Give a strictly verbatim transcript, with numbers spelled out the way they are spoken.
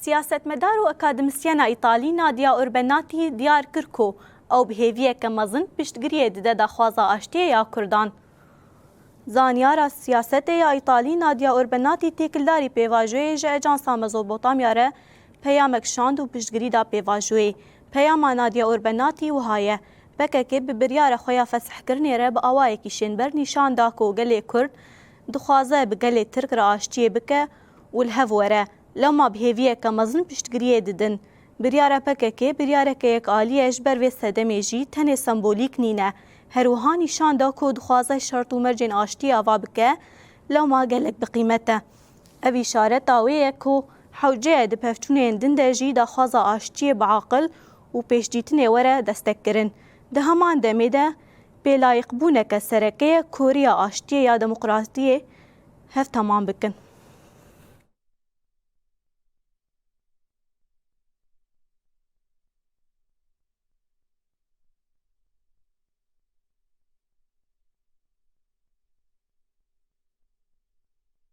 Siyasetmedar û akademisyena Îtalî Nadia Urbenati diyar kir ku ew bi hêviyeke mezin piştgiriyê dide daxwaza aştiyê ya Kurdan. Zanyara siyasetê ya Îtalî Nadia Urbenati têkildarî pêvajoyê ji Ajansa Mezopotamya re peyamek şand û piştgirî da pêvajoyê. Peyama Nadia Urbenati wiha ye: P K K bi biryara xwe ya fesihkirinê re bi awayekî şênber nîşan da ku gelê Kurd dixwaze bi gelê Tirk re aştiyê bike û li hev were. Lewma bi hêviyeke mezin piştgiriyê didin. Biryara P K K biryareke yekalî ye, ji ber vê sedemê jî tenê sembolîk nîne. Her wiha nîşan da ku dixwaze şert û mercên aştiyê ava bike, lewma gelek bi qîmet e. Ev îşareta wê ye ku hewce ye di pevçûnên din de jî daxwaza aştiyê bi aqil û pêşdîtinê were destekkirin. Di heman demê de pêlayîqbûneke sereke ye ku riya aştiyê ya demokratiyê hev temam bikin.